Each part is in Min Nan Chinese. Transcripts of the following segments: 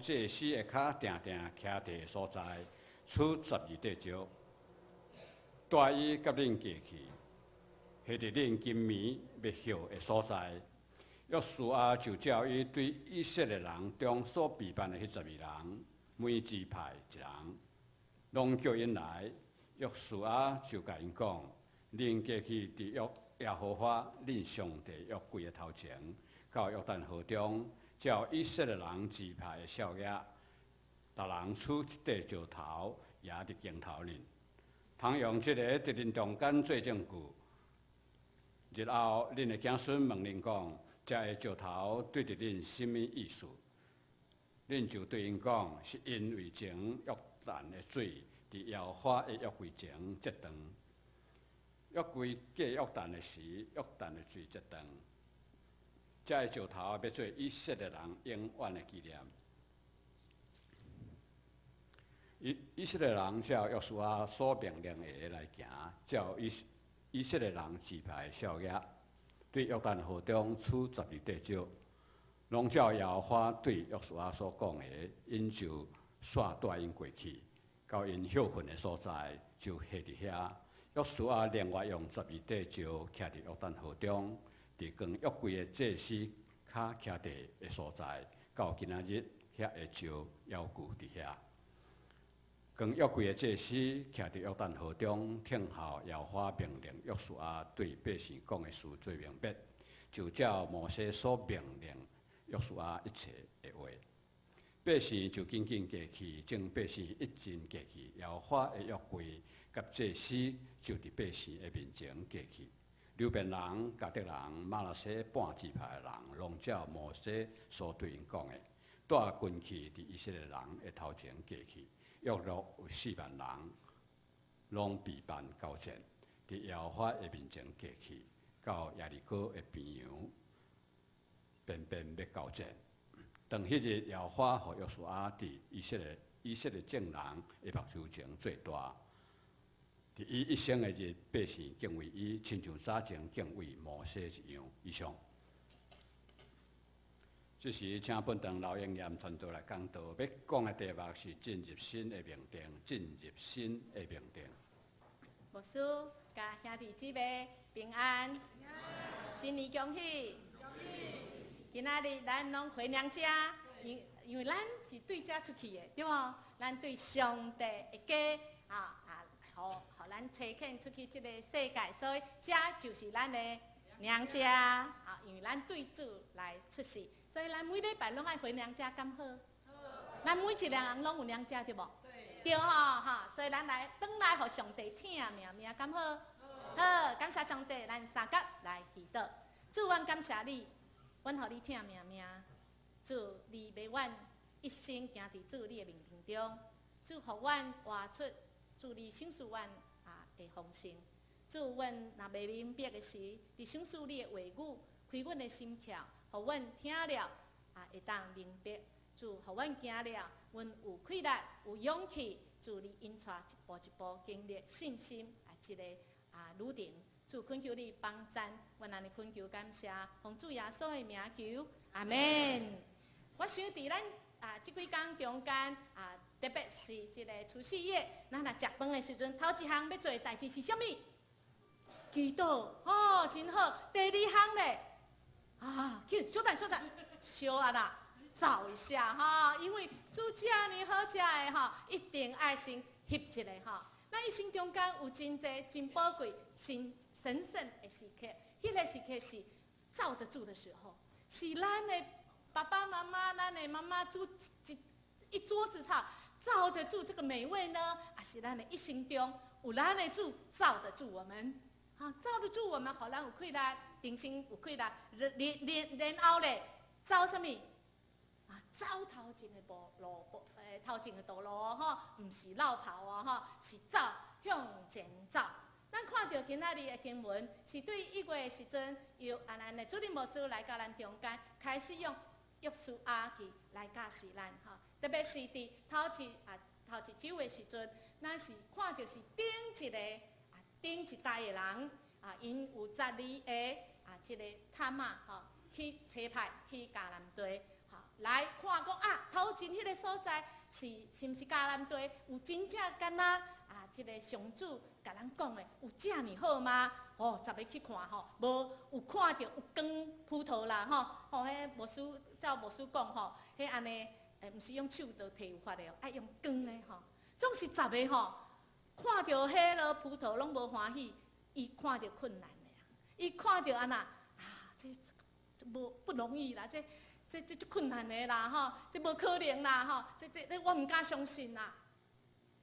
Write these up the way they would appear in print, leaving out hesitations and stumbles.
祭司的跤定定徛佇的所在，取十二塊石，帶伊佮恁過去，彼佇恁今暝欲歇的所在。約書亞就照伊對以色列人中所備辦的彼十二人，每支派一人，攏叫𪜶來。約書亞就共𪜶講：恁過去佇約耶和華恁上帝約櫃的頭前，到約旦河中，照以色列人支派的數額，逐人取一塊石頭，攑佇肩頭裡，通用這個佇恁中間做證據。日後恁的子孫問恁講：這个石頭對著恁啥物意思？恁就對𪜶講：是因為前約旦的水佇耶和華的約櫃前截斷。約櫃過約旦的時，約旦的水截斷。這个石頭欲做以色列人永遠的紀念。以色列人照約書亞所命令的來行，照以色列人支派的數額，對約旦河中取十二塊石，攏照耶和華對約書亞所講的，𪜶就煞帶𪜶過去，到𪜶歇睏的所在，就歇佇遐。約書亞另外用十二塊石徛佇約旦河中，佇扛約櫃的祭司跤徛佇的所在，到今仔日遐个石猶舊佇遐。扛約櫃的祭司徛佇約旦河中，聽候耶和華命令約書亞對百姓講的事做明白，就照摩西所命令約書亞一切的話。百姓就緊緊過去，眾百姓一陣過去，耶和華的約櫃佮祭司就佇百姓的面前過去。流便人、迦得人、瑪拿西半支派的人，攏照摩西所對𪜶講的，帶軍器佇以色列人的頭前過去。約略有4萬人，攏備辦交戰，佇耶和華的面前過去，到耶利哥的邊緣，邊邊欲交戰。當彼日，耶和華予約書亞佇以色列眾人的目睭前做大。佇伊一生的日，百姓敬畏伊，親像早前敬畏摩西一樣。以上。這時，請本堂劉英艷傳道來講道，欲講的題目是進入新的命定，進入新的命定。牧師，佮兄弟姊妹平安，新年恭喜！今仔日咱攏回娘家，因為咱是對遮出去的，對無？咱對上帝的家啊，予予咱差遣出去這个世界，所以遮就是咱的娘家啊。因為咱對主來出世，所以咱每禮拜攏愛回娘家，敢好？咱每一个人攏有娘家，對無？對吼哈，所以咱來轉來予上帝疼命命，敢好？好，感謝上帝，咱三甲來祈禱。主，阮感謝你，阮予你疼命命。主，你欲阮一生行佇主你的命定中。主，予阮活出主你賞賜阮啊的豐盛。主，阮若袂明白的時，你賞賜你的話語，開阮的心竅，予阮聽了啊會當明白。主，予阮行了，阮有氣力、有勇氣。主，你引帶一步一步經歷信心啊，這个啊旅程。主，懇求你幫贊，阮按呢懇求感謝，奉主耶穌的名求，阿門。我想佇咱啊這幾工中間啊，特別是這个除夕夜，咱若食飯的時陣，頭一項欲做的代誌是啥物？祈禱哦，真好。第二項咧，啊，去稍等稍等，燒啊啦，走一下哈，因為煮遮爾好食的吼，一定愛先翕一下吼。咱一生中間有真濟真寶貴、真神聖的時刻，彼個時刻是罩得住的時候，是咱的爸爸媽媽、咱的媽媽煮一桌子菜，罩得住這個美味呢？抑是咱的一生中有咱的主罩得住我們？啊，罩得住我們，予咱有氣力，重新有氣力，然後咧，走啥物？啊，走頭前的步路，頭前的道路吼，毋是落跑哦，吼，是走向前走。咱看著今仔日的經文，是對1月的時陣，由啊咱的主任牧師來到咱中間，開始用約書亞記來教示咱吼。特別是佇頭一周的時陣，咱是看著是頂一个啊，頂一代的人啊，𪜶有十二個啊，這个探馬吼，去差派去迦南地。來看講啊，頭前彼個所在是毋是迦南地？有真正敢若啊，這个上主共咱講的有遮爾好嗎？哦，十个去看吼，無有看著有光葡萄啦吼，吼，彼牧師照牧師講吼，彼按呢，毋是用手就提有法的哦，愛用扛的吼。總是十个吼，看著彼个葡萄攏無歡喜，伊看著困難的啊，伊看著按怎啊，這無不容易啦，這足困難的啦吼，這無可能啦吼，這我毋敢相信啦。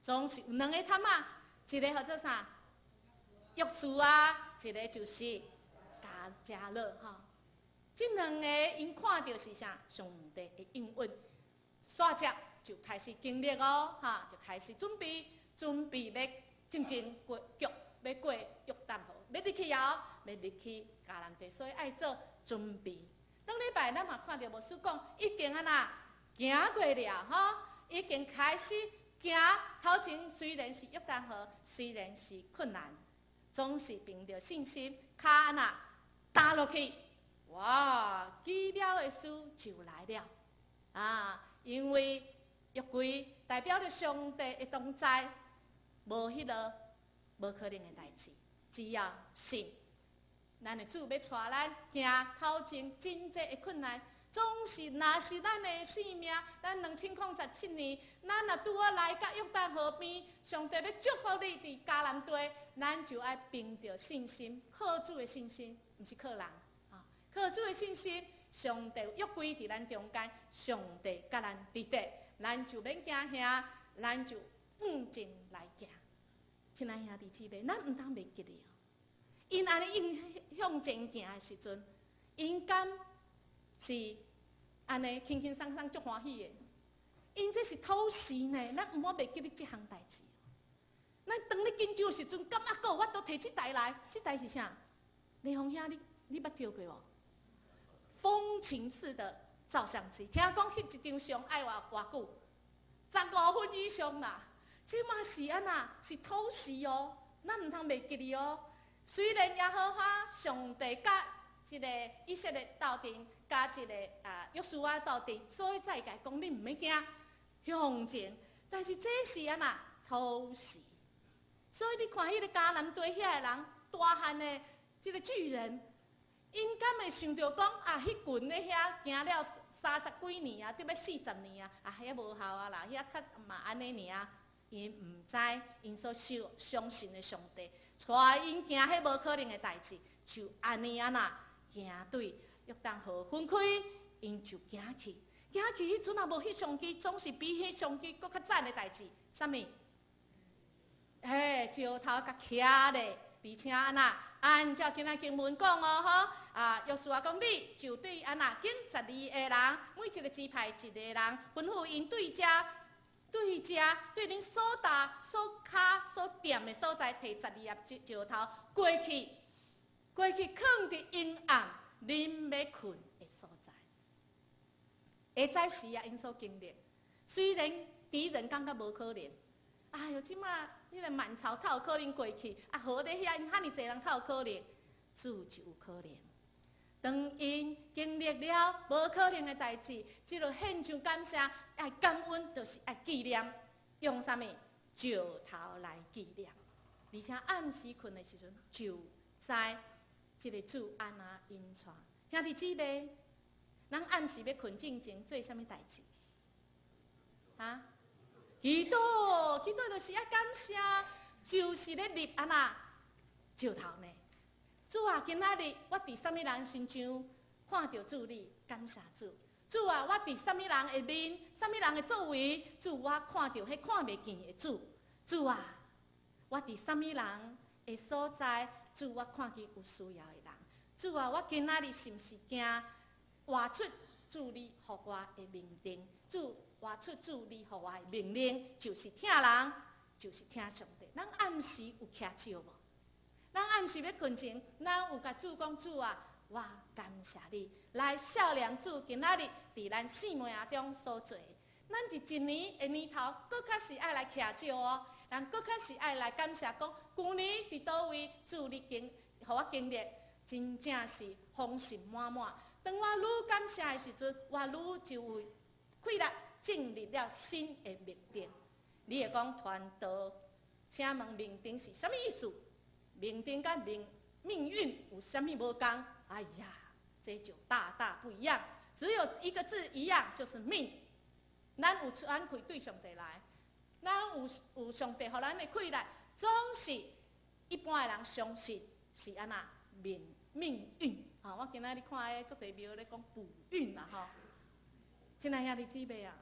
總是有兩个探仔，一个號做啥？約書亞，一个就是迦勒吼。這兩个𪜶看著是啥？上帝的應允，煞接就開始經歷哦，哈，就開始準備，準備欲進前過腳，欲過約旦河，欲入去哦，欲入去迦南地，所以愛做準備。頂禮拜咱嘛看著牧師講，已經按怎行過了吼，已經開始行。頭前雖然是約旦河，雖然是困難，總是憑著信心，跤按怎踏落去，哇！奇妙的事就來了啊！因為約櫃代表著上帝的同在，無彼个無可能的代誌，只要信。咱的主欲帶咱行頭前真濟的困難，總是若是咱的性命，咱2017年，咱若拄仔來到約旦河邊，上帝欲祝福你佇迦南地，咱就愛憑著信心，靠主的信心，毋是靠人，啊，靠主的信心，上帝約櫃佇咱中間，上帝佮咱佇佇，咱就免驚嚇，咱就向前來行。親愛兄弟姊妹，咱毋通袂記得哦。𪜶按呢向前行的時陣，𪜶敢是按呢輕輕鬆鬆足歡喜的？𪜶這是討時呢，咱毋好袂記得這項代誌。咱當你緊張的時陣，感覺閣有法度提這台來？這台是啥？李紅兄，你捌照過無？風琴式的照相機，聽講翕一張相愛偌偌久？15分以上啦。這嘛是按怎？是討時哦，咱毋通袂記得哦。雖然耶和華上帝佮這个以色列鬥陣，佮這个約書亞鬥陣，所以才會共伊講你毋免驚，向前。但是這是按怎？討時。所以你看，彼个迦南地遐个人，大漢的這个巨人，𪜶敢會想著講啊？彼群咧遐行了三十幾年啊，得欲40年啊，啊，遐無效啊啦，遐較嘛按呢爾。𪜶毋知，𪜶所相信的上帝，帶𪜶行彼無可能的代誌，就按呢按怎行對約旦河分開，𪜶就行去，行去彼陣也無翕相機，總是比翕相機閣較讚的代誌，啥物？嘿，石頭共徛咧，而且按怎按照今仔經文講哦，吼啊，約書亞講你就對按怎揀十二个人，每一个支派一个人，吩咐𪜶對遮。對遮對恁所踏、所跤、所踮的所在，提十二粒石頭過去，過去囥佇陰暗，恁欲睏的所在。下早時啊，𪜶所經歷，雖然敵人感覺無可能，哎喲，這馬彼个滿潮透可能過去，啊河咧遐𪜶遐爾濟人透可能，主就有可能。當𪜶經歷了無可能的代誌，這个獻上感謝，愛感恩，就是愛紀念，用啥物石頭來紀念。而且暗時睏的時陣，就知這个主按怎引帶。兄弟姊妹，咱暗時欲睏進前做啥物代誌？哈？祈禱，祈禱就是愛感謝，就是咧立按怎石頭呢？主啊，今仔日我佇啥物人身上看著主你，感謝主。主啊，我佇啥物人的面，啥物人的作為，主我看著彼看袂見的主。主啊，我佇啥物人的所在，主我看見有需要的人。主啊，我今仔日是毋是行活出主你予我的命定？主活出主你予我的命令，就是疼人，就是疼上帝。咱暗時有徛石無？咱暗時欲睏前，咱有共主講主啊，我感謝你。來少年主今仔日佇咱生命中所做的，咱佇一年的年頭，閣較是愛來徛石哦。咱閣較是愛來感謝講，舊年佇佗位主你經予我經歷，真正是豐盛滿滿。當我愈感謝的時陣，我愈就有氣力進入了新的命定。你會講傳道，請問命定是啥物意思？命定佮命運有啥物無仝？哎呀，這就大大不一樣。只有一個字一樣，就是命。咱有喘氣對上帝來，咱有上帝予咱的氣力，總是一般的人相信是按怎命運啊！我今仔日看彼足濟廟咧講補運啦吼，親愛兄弟姊妹啊，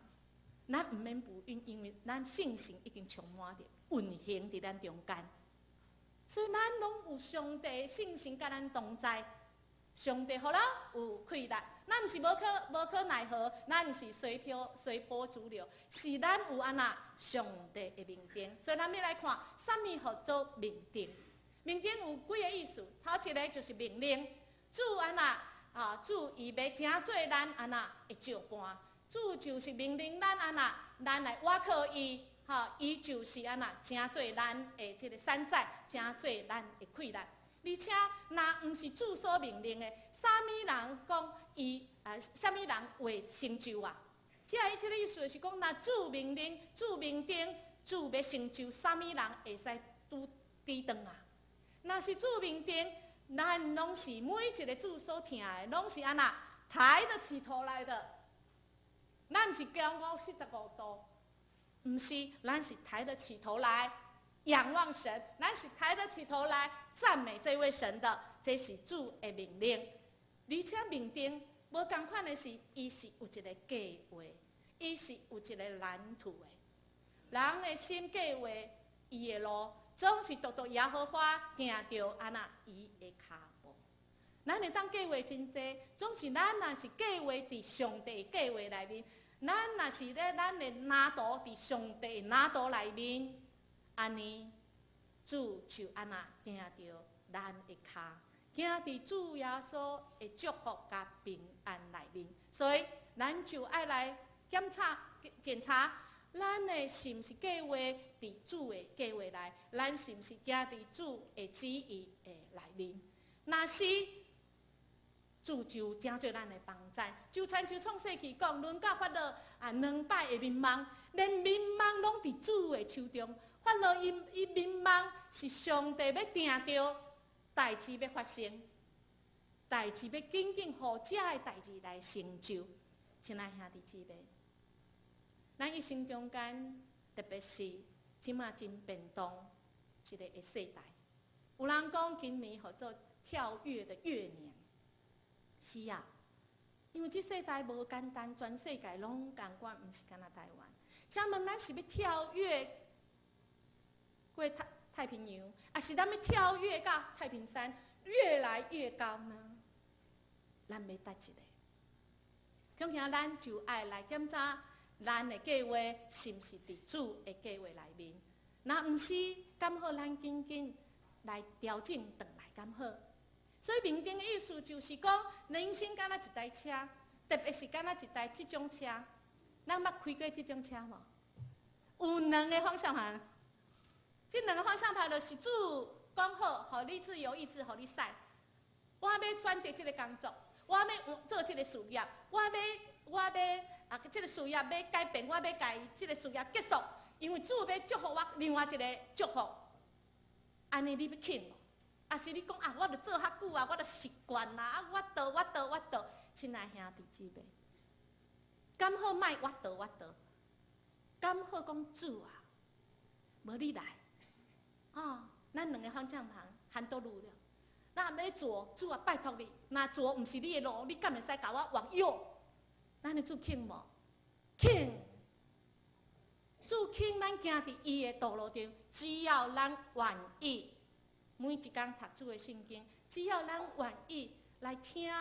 咱毋免補運，因為咱聖神已經充滿著運行佇咱中間，所以咱攏有上帝聖神佮咱同在。上帝予咱有氣力，咱毋是無可奈何，咱毋是隨波逐流，是咱有按怎上帝的命定。所以咱欲來看，啥物號做命定？命定有幾个意思？頭一个就是命令，主按怎啊？主伊欲成做咱按怎的石伴，主就是命令咱按怎，咱來倚靠伊，吼，伊就是按怎成做咱的這个山寨，成做咱的氣力。而且，若毋是主所命令的，啥物人講伊啊？啥物人會成就啊？這個意思是講，若主命令、主命定、主欲成就，啥物人會使拄抵擋啊？若是主命定，咱攏是每一个主所聽的，攏是按怎抬得起頭來的。咱毋是驕傲45度，毋是，咱是抬得起頭來仰望神，咱是抬得起頭來讚美這位神的，這是主的命令。而且命定無仝款的是，伊是有一個計劃，伊是有一個藍圖的。人的心計劃，伊的路總是獨獨耶和華行著按怎伊的跤步。咱會當計劃真濟，總是咱若是計劃佇上帝計劃內面，咱若是咧咱的藍圖佇上帝藍圖內面，按呢主就按怎行著咱的跤，行佇主耶穌的祝福佮平安內面，所以咱就愛來檢查，咱的是毋是計劃佇主的計劃內？咱是毋是行佇主的旨意的內面？若是主就成做咱的幫贊，就親像創世記講，輪到法老啊兩擺的眠夢，連眠夢攏佇主的手中。法老伊眠夢是上帝欲定著代誌欲發生，代誌欲緊緊予這个代誌來成就。親愛兄弟姊妹，咱一生中間，特別是這馬真變動一个的世代，有人講今年號做跳躍的躍年。是啊，因為這世代無簡單，全世界攏仝款，毋是干焦台灣。請問咱是欲跳躍過太平洋，抑是咱欲跳躍到太平山，越來越高呢？咱欲佗一个？恐驚咱就愛來檢查咱的計劃是毋是佇主的計劃內面？若毋是，敢好咱緊緊來調整轉來，敢好？所以命定的意思就是講，人生敢若一台車，特別是敢若一台這種車，咱捌開過這種車無？有兩个方向盤，這兩个方向盤就是主講好，予你自由意志，予你駛。我欲選擇這个工作，我欲做這个事業，我欲啊，這个事業欲改變，我欲共這个事業結束，因為主欲祝福我另外一个祝福，按呢你欲肯無？抑是你講啊，我著做較久啊，我著習慣啦，啊，我倒我倒我倒，親愛兄弟姊妹，敢好莫我倒我倒，敢好講主啊，無你來，哦，咱兩个方向盤很多路了，咱欲左，主啊，拜託你，若左毋是你的路，你敢會使共我往右？咱的主肯無？肯，主肯咱行佇伊的道路中，只要咱願意。每一工讀主的聖經，只要咱願意來聽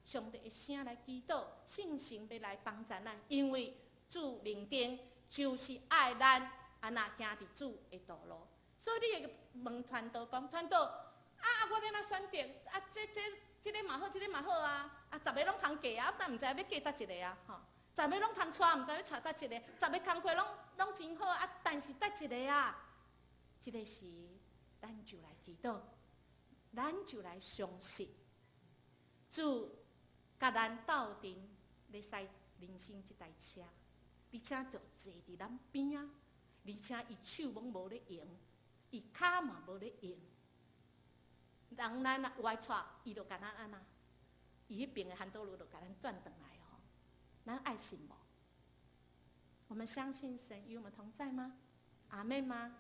上帝的聲來祈禱，聖神欲來幫贊咱，因為主命定就是愛咱按怎行佇主的道路。所以你會問傳道講，傳道啊啊，我欲按怎選擇？啊，這個嘛好，這個嘛好啊！啊，十个攏通嫁啊，但毋知欲嫁佗一个啊？吼，十个攏通娶，毋知欲娶佗一个？十个工課攏真好啊，但是佗一个啊？這个時，咱就來祈禱，咱就來相信主。佮咱鬥陣咧駛人生這台車，而且就坐佇咱邊仔，而且伊手攏無咧閒，伊跤嘛無咧閒。人咱若歪掣，伊就共咱按怎？伊彼爿的 handle 就共咱轉轉來哦。咱愛信無？我們相信神與我們同在嗎？阿們嗎？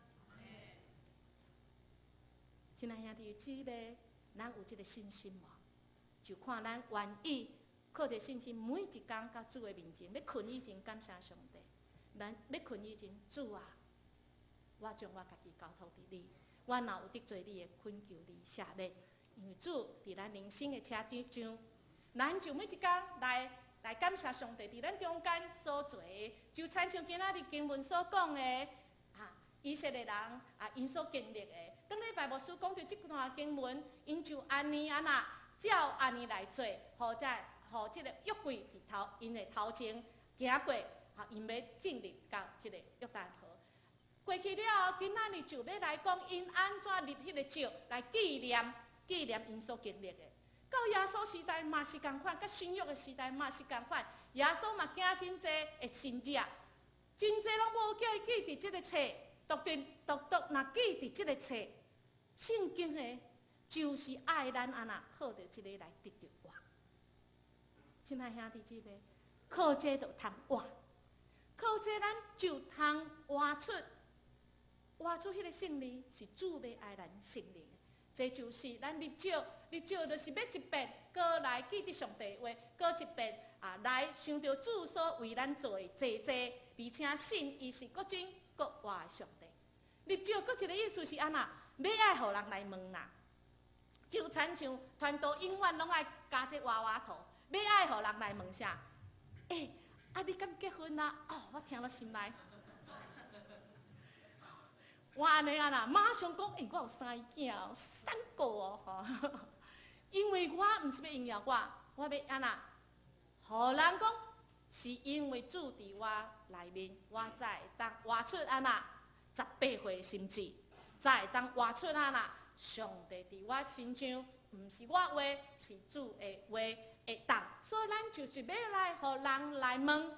親愛兄弟姊妹，咱有這个信心無？就看咱願意靠著信心，每一工到主的面前，欲睏以前感謝上帝。咱欲睏以前，主啊，我將我家己交託佇你。我若有得罪你的，懇求你赦免。因為主佇咱人生的車頂上，咱就每一工來感謝上帝佇咱中間所做的，就親像今仔日經文所講的，啊，以色列人啊，𪜶所經歷的。頂禮拜牧師講著這段經文，𪜶就按呢按怎，照按呢來做，予這个約櫃佇頭𪜶的頭前行過，哈，𪜶欲進入到這个約旦河。過去了後，今仔日就欲來講，𪜶按怎立彼个石來紀念𪜶所經歷的。到耶穌時代嘛是仝款，佮新約的時代嘛是仝款。耶穌嘛行真濟的神蹟，真濟攏無叫伊記佇這个冊，獨獨獨獨若記佇這个冊，聖經的，就是愛咱按怎靠著這个來得著活。親愛兄弟姊妹，靠這就通活，靠這咱就通活出，活出彼个勝利，是主欲愛咱勝利的。這就是咱立石，立石就是欲一遍，閣來記得上帝話，閣一遍啊來想著主所為咱做的濟濟，而且信伊是閣真閣活的上帝。立石閣一个意思是按怎？欲愛予人來問啦，就親像傳道永遠攏愛加這娃娃頭，欲愛予人來問啥？欸，啊你敢結婚啊？哦，我聽了心內。我按呢按怎，馬上講，欸，我有三个囝，三個哦，吼。因為我毋是欲榮耀我，我欲按怎，予人講，是因為主佇我內面，我才會當活出按怎18歲心志，才會當活出按怎，上帝佇我身上，毋是我話，是主的話會當，所以咱就是欲來予人來問，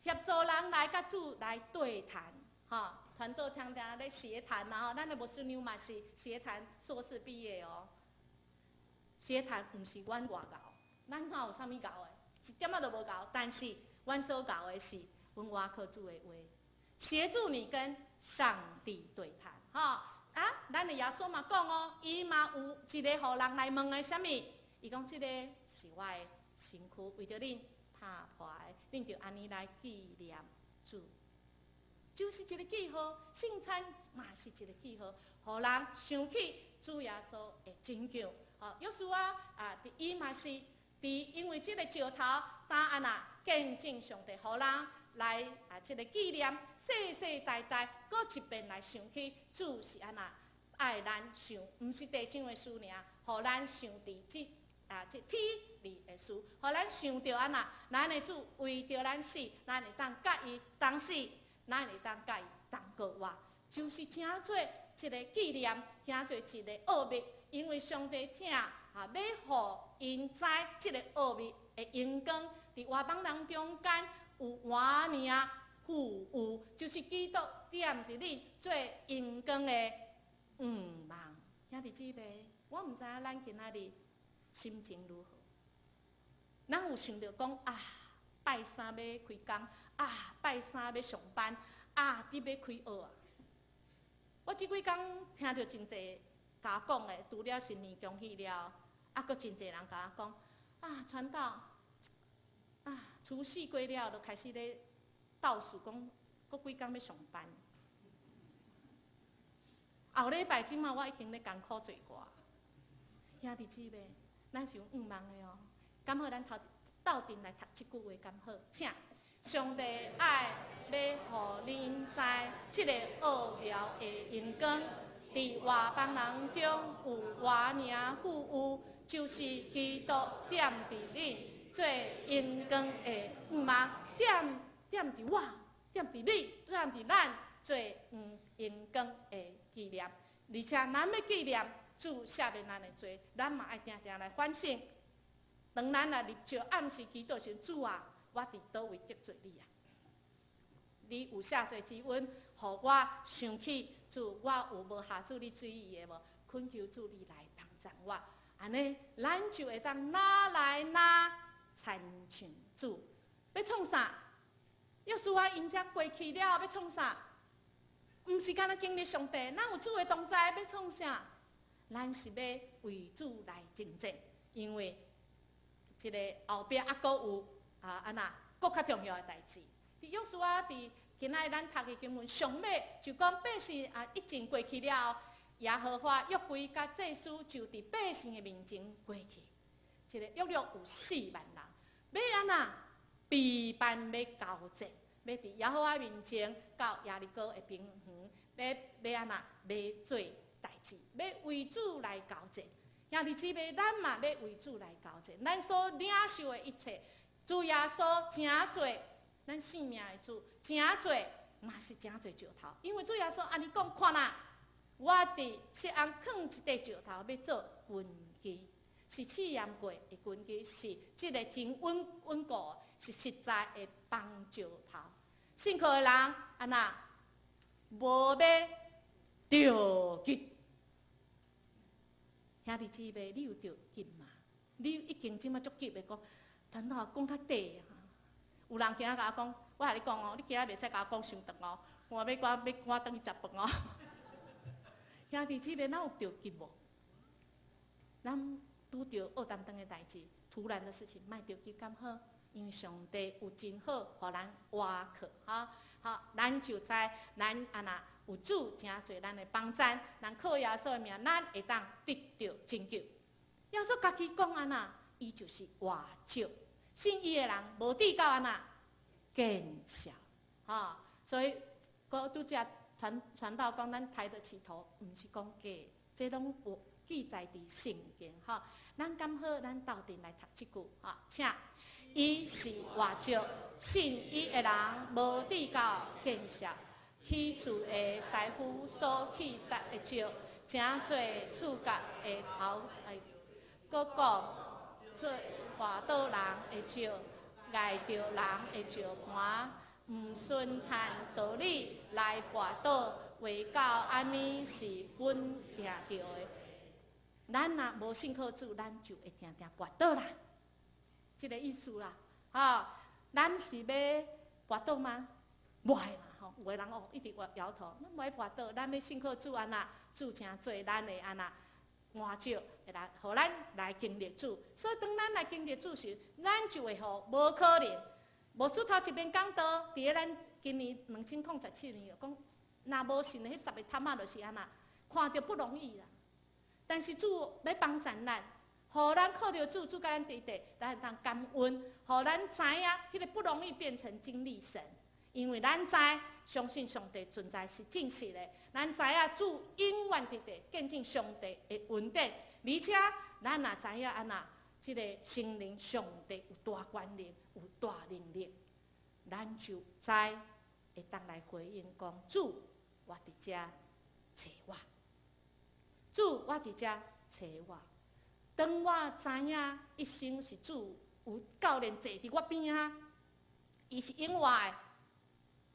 協助人來佮主來對談，吼。傳道常常咧協談啊，吼，咱的牧師娘嘛是協談碩士畢業哦。協談毋是阮偌𠢕，咱哪有啥物𠢕的，一點仔都無𠢕。但是阮所𠢕的是，阮倚靠主的話，協助你跟上帝對談，吼啊！咱的耶穌嘛講哦，伊嘛有一個予人來問的啥物？伊講這个是我的身軀，為著恁拍破的，恁著按呢來紀念主。就是一个記號，聖餐嘛是一个記號，予人想起主耶穌的拯救。吼，約書亞啊，伊嘛是佇因為這个石頭，當按怎見證上帝，予人來啊，這个紀念，世世代代，閣一遍來想起主是按怎愛咱想，毋是地上的事爾，予咱想佇這啊這天裡的事，予咱想著按怎，咱的主為著咱死，咱會當佮伊同死。咱會當佮伊同過活，就是成做一个紀念，成做一个奧秘。因為上帝疼啊，欲予𪜶知這个奧秘的榮光，佇外邦人中間有我名傅有，就是基督踮佇恁做榮光的向望。兄弟姊妹，我毋知影咱今仔日心情如何。咱有想著講啊，拜三欲開工。啊，拜三欲上班，啊，得欲開學啊！我這幾工聽著真濟共我講的，除了新年恭喜了，啊，閣真濟人共我講，啊，傳道，啊，除夕過了就開始咧倒數，講閣幾工欲上班。後禮拜這馬我已經咧艱苦做歌。兄弟姊妹，咱是有向望的哦。敢好咱頭鬥陣來讀這句話，敢好？請。上帝愛欲予恁知，這个奧妙的榮光，佇外邦人中有我名傅有，就是基督踮佇恁做榮光的向望，踮佇我，踮佇你，踮佇咱做榮光的紀念。而且咱欲紀念主赦免咱的罪，咱嘛愛定定來反省。當咱若入石暗時祈禱時，主啊，我佇佗位得罪你啊？你有赦罪之恩，予我想起主，我有無合主你水意的無？懇求主你來幫贊我，按呢，咱就會當愈來愈親像主。欲創啥？約書亞𪜶遮過去了，欲創啥？毋是干焦經歷上帝，咱有主的同在，欲創啥？咱是欲為主來征戰，因為這个後壁猶閣有啊按怎閣較重要的代誌。佇約書亞佇今仔日咱讀的經文上尾就講百姓啊，一戰過去了後，耶和華約櫃佮祭司就佇百姓的面前過去。這个約略有4萬人，欲按怎備辦欲交戰，欲佇耶和華面前到耶利哥的平原，欲按怎欲做代誌，欲為主來交戰。兄弟姊妹，咱嘛欲為主來交戰，咱所領受的一切，主耶穌成做咱性命的主，成做嘛是成做石頭，因為主耶穌按呢講，看啦，我佇錫安囥一塊石頭，欲做根基，是試驗過的根基，是這个真穩穩固，是實在的幫石頭。信靠的人按怎無欲著急。兄弟姊妹，你有著急嗎？你已經這馬足急的講，傳道講較短啊。有人今仔共我講，我共你講哦，你今仔袂使共我講傷長哦，我欲趕欲趕轉去食飯哦。兄弟姊妹，咱有著急無？咱拄著惡當當的代誌，突然的事情，莫著急敢好？因為上帝有真好，予咱倚靠，哈，好，咱就知咱按怎有主成做咱的幫贊，咱靠耶穌的名，咱會當得著拯救。耶穌家己講按怎，伊就是活石，信伊的人無至到按怎見笑，哈，所以閣拄才傳傳道講，咱抬得起頭，毋是講假，這攏有記載佇聖經，哈。咱敢好，咱鬥陣來讀這句，哈，請。伊是活石，信伊的人無至到見笑。起厝的師傅所棄殺的石，成做厝角的頭。閣講做跋倒人的石，礙著人的石盤，毋順趁道理來跋倒，話到按呢是本定著的。咱若無信靠主，咱就會定定跋倒啦。這个意思啦，吼，咱是欲跋倒嗎？無愛嘛，吼，有的人哦一直搖頭，咱無愛跋倒，咱欲信靠主按怎，主成做咱的按怎活石，會來予咱來經歷主。所以當咱來經歷主時，咱就會予無可能。牧師頭一遍講道，佇咧咱今年2017年，講若無信的彼十个探仔就是按怎，看著不容易啦。但是主欲幫贊咱。予咱靠著主，主佮咱佇佇，咱會當感恩，予咱知影，彼个不容易變成經歷神，因為咱知相信上帝存在是真實的，咱知影主永遠佇佇見證上帝的恩典，而且咱也知影按怎，這个承認上帝有大權能，有大能力，咱就知會當來回應講主，我佇遮揣我，主我佇遮揣我。當我知影一生是主有教練坐佇我邊仔，伊是永活的，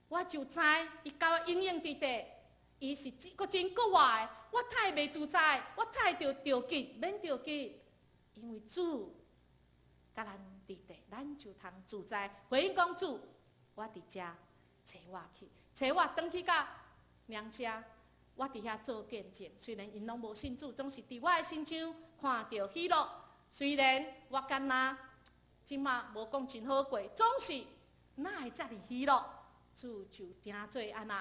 我就知伊佮我永遠佇佇，伊是真閣真閣活的，我太袂自在，我太著著急，免著急，因為主佮咱佇佇，咱就通自在。回應講主，我佇遮揣我去，揣我轉去到娘家，我佇遐做見證。雖然𪜶攏無信主，總是佇我的身上看著喜樂。雖然我敢若這馬無講真好過，總是哪會遮爾喜樂？主就成做按怎，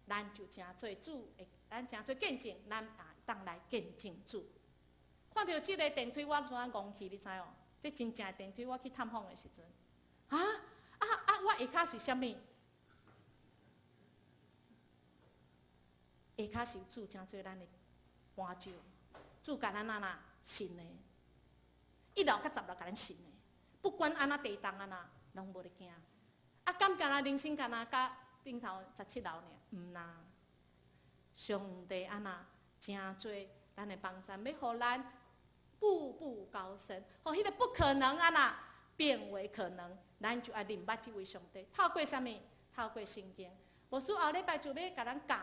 咱就成做主的，咱成做見證，咱也當來見證主。看著這个電梯，我怎啊戇去？你知無？這真正的電梯，我去探訪的時陣，啊啊啊！我下跤是啥物？下跤是主成做咱的伴手，主共咱按怎信的，一樓佮十樓共咱信的，不管按怎地動按怎，攏無咧驚。啊，敢敢若人生敢若佮頂頭17樓爾？毋啦，上帝按怎成做咱的幫贊，欲予咱不步步高升。予彼個不可能按怎變為可能，咱就愛認捌這位上帝。透過啥物？透過聖經。牧師後禮拜就欲共咱教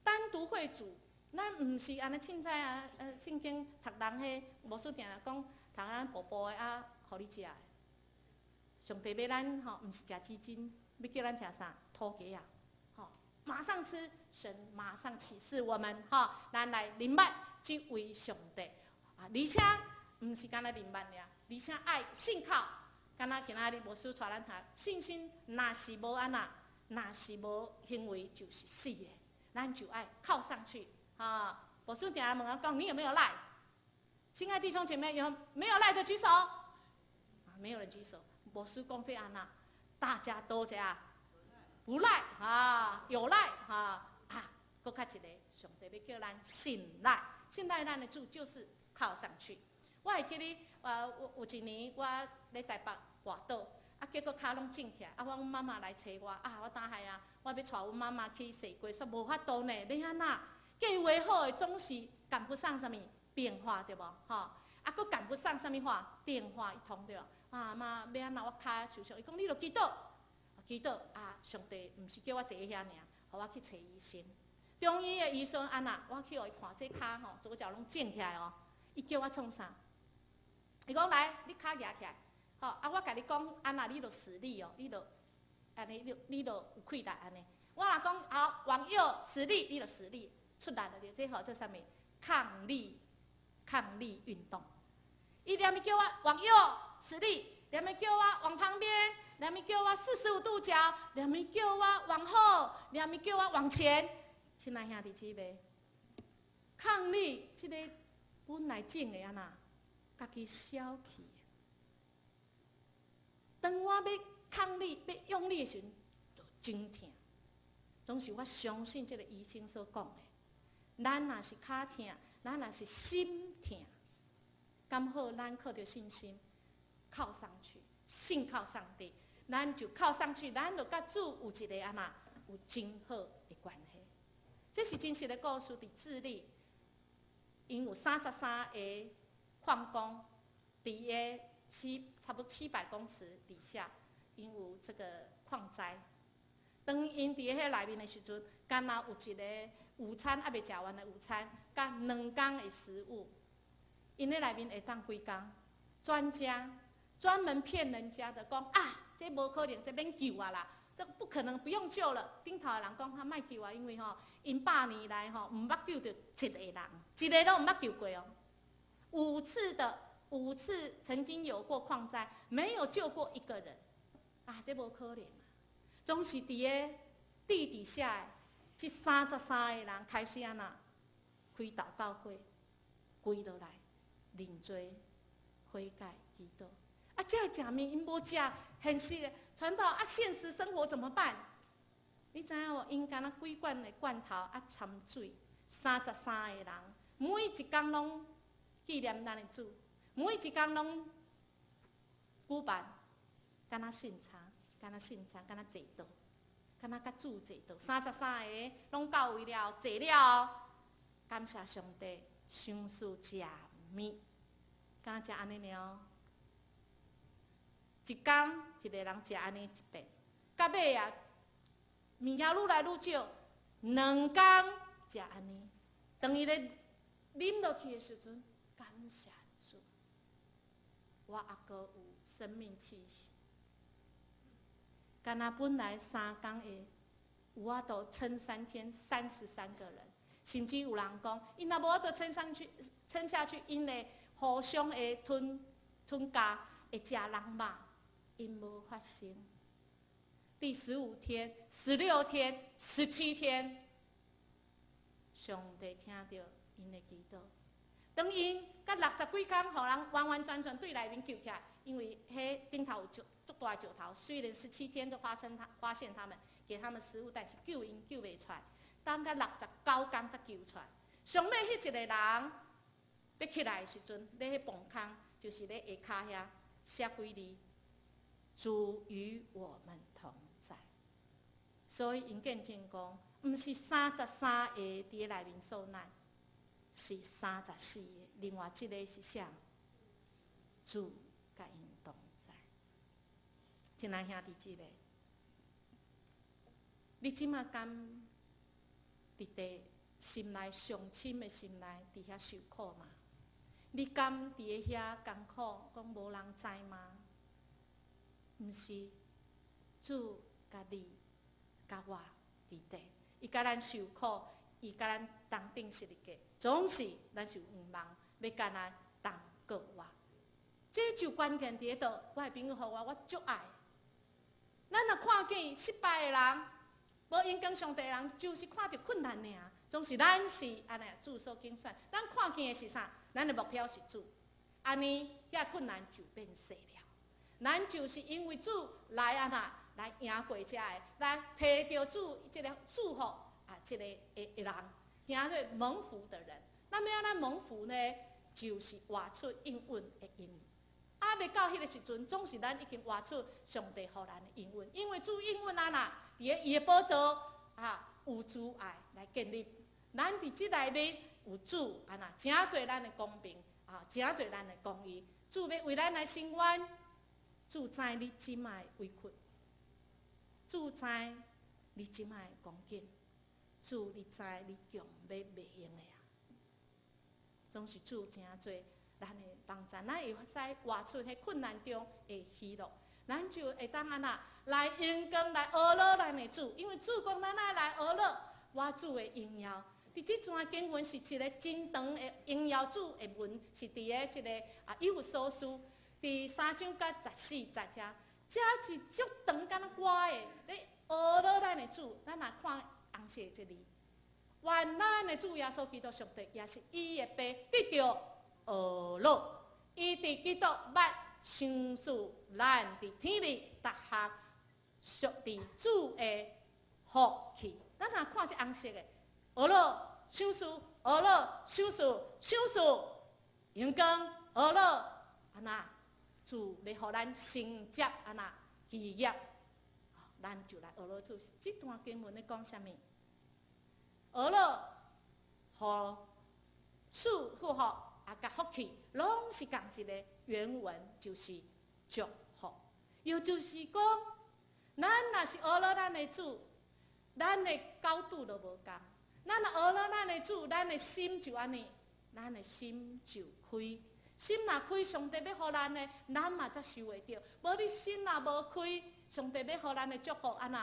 單獨會主，咱毋是按呢凊彩啊，聖經讀人彼，牧師定定講讀咱薄薄的啊，予你食的。上帝欲咱吼，毋是食雞精，欲叫咱食啥？土雞仔，吼，馬上吃，神馬上啟示我們，吼，咱來認捌這位上帝啊，而且毋是干焦認捌爾，而且愛信靠，敢若今仔日牧師帶咱讀，信心若是無按怎，若是無行為，就是死的。咱就愛靠上去，啊！牧師定定問我講，你有沒有賴？親愛弟兄姐妹，有沒有賴的舉手？啊，沒有人舉手。牧師講這按怎，大家都這樣，不賴啊，有賴啊啊，閣較一個，上帝欲叫咱信賴，信賴咱的主就是靠上去。我會記得，有一年我咧台北跋倒，啊，結果跤攏腫起來，啊，我媽媽來揣我，啊，我當下啊，我欲帶阮媽媽去踅街，煞無法度呢，欲按怎？計劃好的總是趕不上啥物變化，對無？吼，啊，閣趕不上啥物話？電話一通對無？啊媽，欲按怎？我跤受傷，伊講你著祈禱，祈禱啊！上帝毋是叫我坐遐爾，予我去揣醫生。中醫的醫生按怎？我去予伊看這跤吼，左腳攏腫起來哦。伊叫我創啥？伊講來，你跤舉起來，吼啊！我共你講，按怎你著使力哦，你著按呢，你著有氣力按呢。我若講好往右使力，你著使力出力了，這號做啥物？抗力運動。伊連伊叫我往右使力，連伊叫我往旁邊，連伊叫我45度角，連伊叫我往後，連伊叫我往前。親愛兄弟姊妹，抗力這個本來腫的按怎，家己消去。當我欲抗力、欲用力的時陣，就真疼。總是我相信這個醫生所講的，咱若是跤疼，咱若是心疼，剛好咱靠著信心靠上去，信靠上帝，咱就靠上去，咱就佮主有一個按怎，有真好的關係。這是真實的故事，佇智利，𪜶有33個礦工，佇个差不多700公尺底下，𪜶有這個礦災。當𪜶佇彼內面的時陣，敢若有一个午餐猶未食完的午餐，佮2工的食物，𪜶咧內面會當幾工？專家專門騙人家的，講啊，這無可能，這免救啊啦，這不可能，不用救了。頂頭的人講，較莫救啊，因為吼，𪜶100年來吼，毋捌救著一个人，一个攏毋捌救過哦。五次曾經有過礦災，沒有救過一個人，啊，這無可能啊！總是佇个地底下的這33個人開始按怎開禱告會，跪落來認罪悔改祈禱。啊，這个食物𪜶無食，現實傳道啊，現實生活怎麼辦？你知影無？𪜶敢若幾罐的罐頭啊，摻水，33個人，每一工攏紀念咱的主，每一工攏舉辦，敢若聖餐，敢若聖餐，敢若坐桌，敢若佮主坐桌，三十三个攏到位了，坐了，感謝上帝，賞賜食物，敢若食按呢爾哦。一工一個人食按呢一遍，到尾啊，物件愈來愈少，兩工食按呢。當伊咧啉落去的時陣，感謝主，我猶閣有生命氣息。敢若本來3工會有法度撐3天，33個人，甚至有人講，𪜶若無法度撐上去，撐下去，𪜶會互相會吞吞咬，會食人肉，𪜶無發生。第15天、16天、17天，上帝聽著𪜶的祈禱。當𪜶佮60幾工，予人完完全全對內面救起來，因為彼頂頭有足足大石頭，雖然17天都發生他發現他們，給他們食物，但是救𪜶救袂出來。等到69工才救出來。上尾彼一個人欲起來的時陣，咧彼墓空，就是咧下跤遐寫幾字：主與我們同在。所以𪜶見證講，毋是三十三個佇內面受難，是34個。另外一個是啥？主佮𪜶同在。親愛兄弟姊妹，你這馬敢佇佇心內上深的心內佇遐受苦嗎？你敢佇遐艱苦，講無人知嗎？毋是，主佮你、佮我佇佇，伊佮咱受苦，伊佮咱同釘十字架，總是咱是有望欲佮咱同過活。這就關鍵佇咧佗，我的朋友予我，我足愛。咱若看見失敗的人，無榮光上帝的人，就是看著困難爾。總是咱是按呢主所揀選，咱看見的是啥？咱的目標是主，按呢遐困難就變細了。咱就是因為主來按怎來贏過這个，來提著主這个祝福啊，這个的人，成做蒙福的人。那欲按怎蒙福呢？就是活出應允的應允。啊，欲到彼个時陣，總是咱已經活出上帝予咱的應允，因為主應允咱啊，佇咧伊的寶座啊，有慈愛來建立。咱佇這內面有主按怎，成做咱的公平啊，成做咱的公義。主欲為咱來伸冤，主知你這馬的委屈，主知你這馬的光景，主你知你強欲袂用的啊，總是主成做咱的幫助，咱會使活出彼困難中的喜樂，咱就會當按怎來榮光來學樂咱的主，因為主講咱愛來學樂我主的榮耀。佇這段經文是一个真長的榮耀主的文，是佇咧這个啊以弗所書佇三章佮十四節遮，這是足長敢若歌的，咧學樂咱的主，咱若看紅色的這字，願咱的主耶穌基督上帝，也是伊的爸得著學樂，伊佇基督捌賞賜咱佇天裡逐項屬佇主的福氣。咱若看這紅色的，學樂賞賜，學樂賞賜，賞賜，榮光，學樂，按怎主欲予咱承接按怎基業，咱就來學樂主。這段經文咧講啥物？學樂予賜福啊，佮福氣，攏是仝一个原文，就是祝福。又就是講，咱若是學樂咱的主，咱的高度都無仝。咱若學樂咱的主，咱的心就按呢，咱的心就開。心若開，上帝欲予咱的，咱嘛才收會著。無你心若無開，上帝欲予咱的祝福按怎，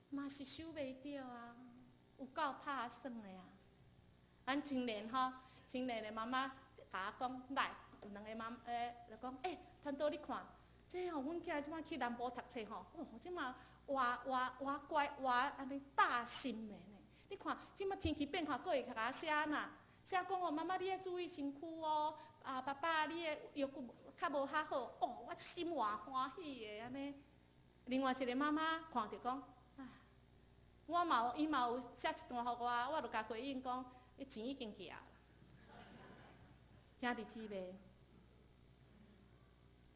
嘛是收袂著啊！有夠拍算的啊！咱青年吼，青年的媽媽共我講，來，有兩个媽就講，欸，傳道你看，這吼，阮囝這馬去南部讀冊吼，哦，這馬活活活乖活按呢大心的呢。你看，這馬天氣變化，閣會共我寫哪？寫講哦，媽媽你愛注意身軀哦，啊，爸爸你的藥骨較無較好，哦，我心偌歡喜的按呢。另外一个媽媽看著講，啊，我嘛有，伊嘛有寫一段予我，我就共回應講，彼錢已經寄啦。兄弟姊妹，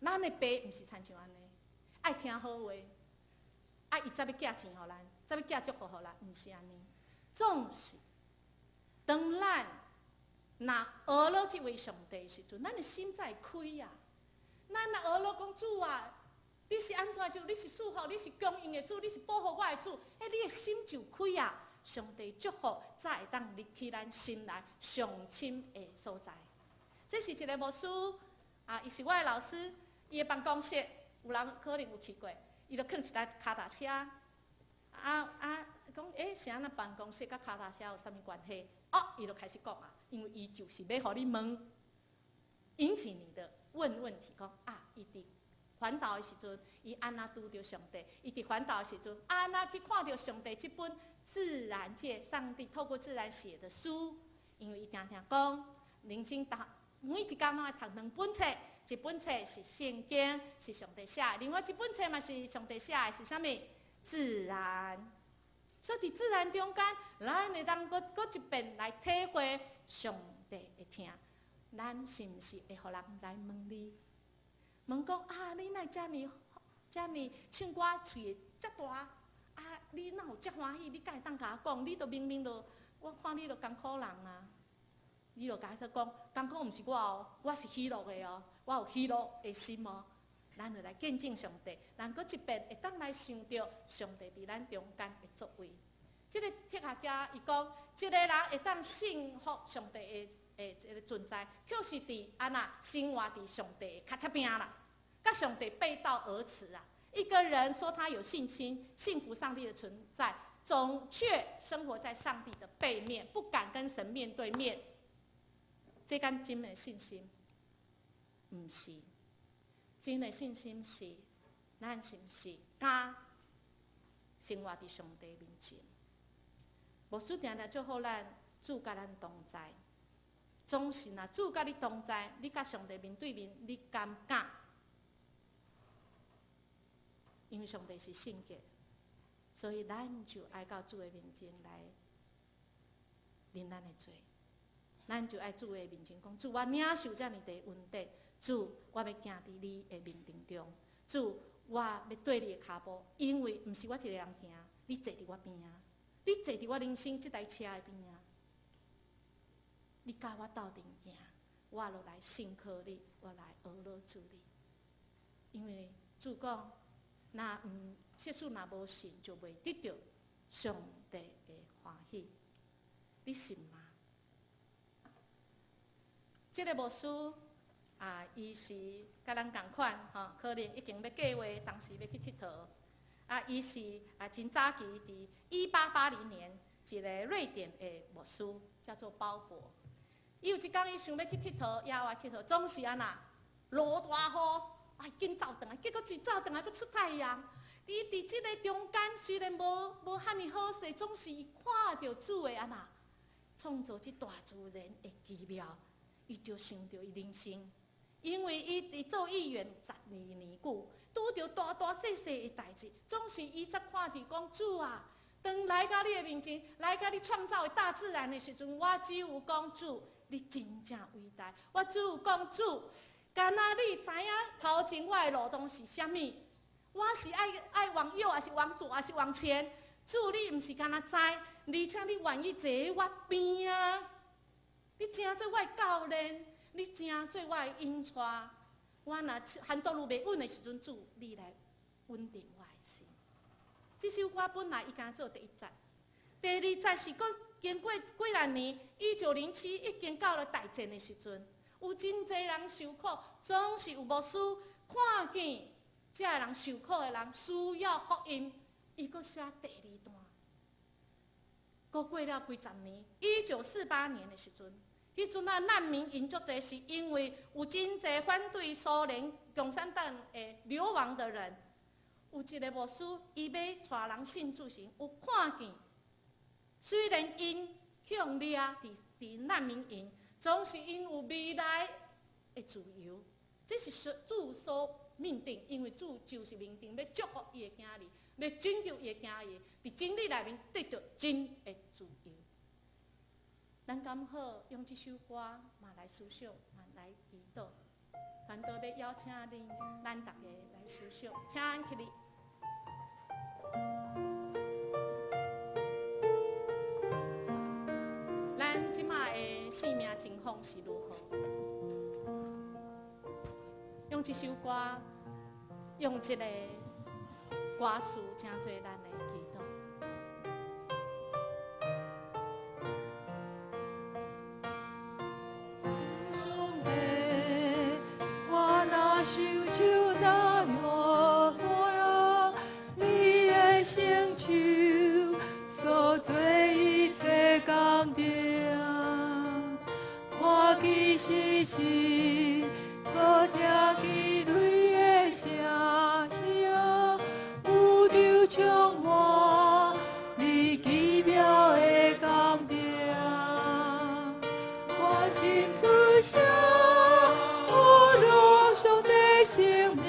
咱的爸毋是親像按呢，愛聽好話，啊，伊才欲寄錢予咱，才欲寄祝福予咱，毋是按呢。總是當咱若學樂這位上帝的時陣，咱的心才會開啊。咱若學樂講主啊，你是按怎就？你是賜福，你是供應的主，你是保護我的主，欸，你的心就開啊！上帝祝福才會當入去咱心內上深的所在。這是一个牧師啊，伊是我的老師，伊的辦公室有人可能有去過，伊就囥一台跤踏車，啊啊，講欸，是按怎辦公室佮跤踏車有啥物關係？哦，伊就開始講啊，因為伊就是欲予你問，引起你的問問題，講啊，伊佇環島的時陣，伊按怎拄著上帝？伊佇環島的時陣，按怎去看著上帝這本自然界，上帝透過自然寫的書，因為伊定定講，人生逐每一工攏愛讀兩本冊，一本冊是聖經，是上帝寫的；另外一本冊嘛是上帝寫的，是啥物？自然。所以佇自然中間，咱會當閣閣一遍來體會上帝的疼。咱是毋是會予人來問你？問講啊，你哪會遮爾遮爾唱歌喙會遮大？啊，你哪有遮歡喜？你敢會當共我講？你都明明都，我看你都艱苦人啊！你就共伊講，敢講毋是我哦，我是喜樂的哦，我有喜樂的心哦。咱就來見證上帝，咱閣一遍會當來想著上帝佇咱中間的作為。這个哲學家伊講，一个人會當信服上帝的這个存在，卻是佇按怎生活佇上帝的跤尺邊啦，佮上帝背道而馳啊！一個人說他有信心，信服上帝的存在，總卻生活在上帝的背面，不敢跟神面對面。這敢真的信心？毋是，真的信心是，咱是毋是敢生活佇上帝面前？牧師定定祝福咱，主佮咱同在。總是若主佮你同在，你佮上帝面對面，你敢敢？因為上帝是聖潔，所以咱就愛到主的面前來認咱的罪。咱就愛主的面前講：主，我領受遮爾濟恩典，主，我欲行佇你的命定中。主，我欲綴你的跤步，因為毋是我一個人行，你坐佇我邊仔。你坐佇我人生這台車的邊仔，你佮我鬥陣行，我就來信靠你，我來學樂主你。因為主講，若毋設使若無信，就袂得著上帝的歡喜。你信嗎？這个牧師啊，伊是佮咱仝款吼，可能已經欲計劃，當時欲去𨑨迌。啊，伊是啊，真早期佇1880年，一個瑞典的牧師叫做鮑伯。伊有一工伊想欲去𨑨迌，野外𨑨迌，總是按怎落大雨，哎，緊走轉來，結果一走轉來閣出太陽。伊佇這个中間雖然無遐爾好勢，總是伊看著主的按怎創造這大自然的奇妙，伊就想著伊人生，因為伊佇做議員12年久。拄著大大細細的代誌，總是伊才看著講主啊，當來到你的面前，來到你創造的大自然的時陣，我只有講主，你真正偉大。我只有講主，敢若你知影頭前我的路途是啥物？我是愛往右，還是往左，還是往前？主，你毋是敢若知，而且你願意坐佇我邊仔，你成做我的教練，你成做我的引帶。我若反倒路袂穩的時陣，主你來穩定我的心。這首歌本來伊敢做第一節，第二節是閣經過幾若年，1907已經到了大戰的時陣，有真濟人受苦，總是有牧師看見這个人受苦的人需要福音，伊閣寫第二段。閣過了幾十年，1948年的時陣。彼陣啊，難民營足濟，是因為有真濟反對蘇聯共產黨的流亡的人。有一个牧師，伊欲帶人信主時，有看見，雖然𪜶去予掠佇難民營，總是𪜶有未來的自由。這是主所命定，因為主就是命定欲祝福伊的囝兒，欲拯救伊的囝兒，佇真理內面得著真的自由。咱敢好用這首歌嘛來思想，嘛來祈禱。團隊欲邀請恁，咱逐家來思想，請咱起立。咱這擺的生命情況是如何？用這首歌，用這个歌詞，成做咱的祈禱。上帝，我若受咒若落雨，你的聖手所做一切工程，看見時時，閣聽見雷的聲聲，宇宙充滿你奇妙的工程。我心出聲，呼嚕上帝聖名，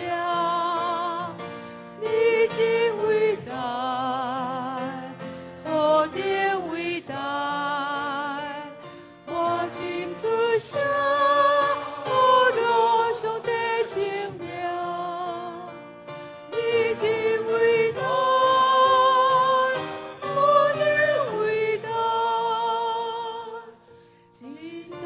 你真偉大，何等偉大！我心出聲，呼嚕上帝聖名，你真偉大，何等偉大！真大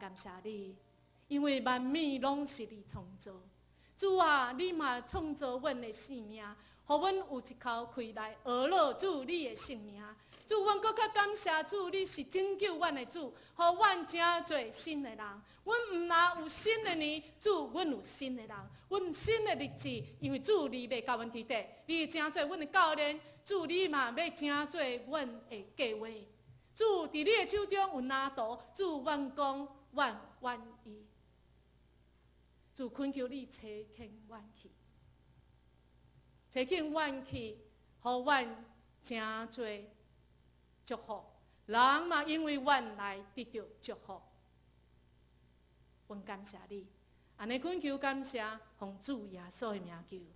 阮感謝你，因為萬物攏是你創造。主啊，你嘛創造阮的生命，予阮有一口氣來呵咾主你的聖名。主，阮閣較感謝主，你是拯救阮的主，予阮成做新的人。阮毋但有新的年，主，阮有新的人，阮新的日子，因為主你欲佮阮佇佇，你會成做阮的教練，主你嘛欲成做阮的計劃。主，佇你的手中有藍圖，主，阮講，阮願意。主，懇求你差遣阮去，差遣阮去，予阮成做祝福，人嘛因為阮來得著祝福。阮感謝你，按呢懇求感謝，奉主耶穌的名求。